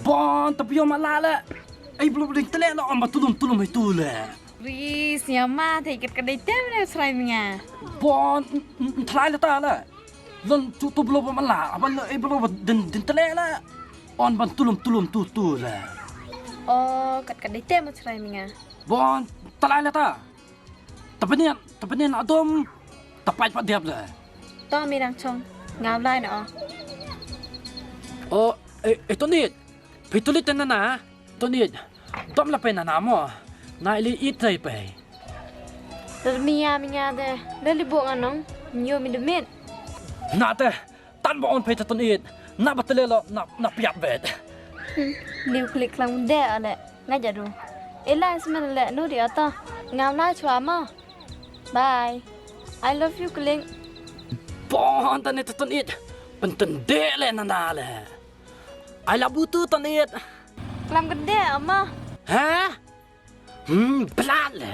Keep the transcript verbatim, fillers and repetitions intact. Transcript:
Bon, tapi yo mala le. Ai, belum, belum telek la, om ba tulum, tulum itu le. Ris, ya ma, te ikat kadai tem le, serai minga. Bon, n-, n-, thalai le ta le. Lon tu, tu belum ba mala, apa le, ai, belum ba din, din telek le. On ban tulum, tulum tu, tu le. Oh, kat kadai tem, serai minga. Bon, thalai le ta. Tabenin, tabenin adom. Tapai pat diap le. To mi dang chong. Ngau lai na o. Oh, eh, eh, Tonit. Phi tulit na na. Tonit. Dom la pe na na mo. Na ili it tai pe. Ler mia mia de. Ler li bok anong. Nyo mi demit. Na te. Tan ba on pe ta Tonit. Na ba tele lo na, na piap bet. Hmm. Liu klik lang de ale. Nga jadu. Ila semen le nu di ata. Ngam la chwa ma. Bye. I love you, Kling. Bon, tane ta Tonit. Penten de le na na le. I love you too, Tonit. Klam gede ama. Ha? Hmm, belat le.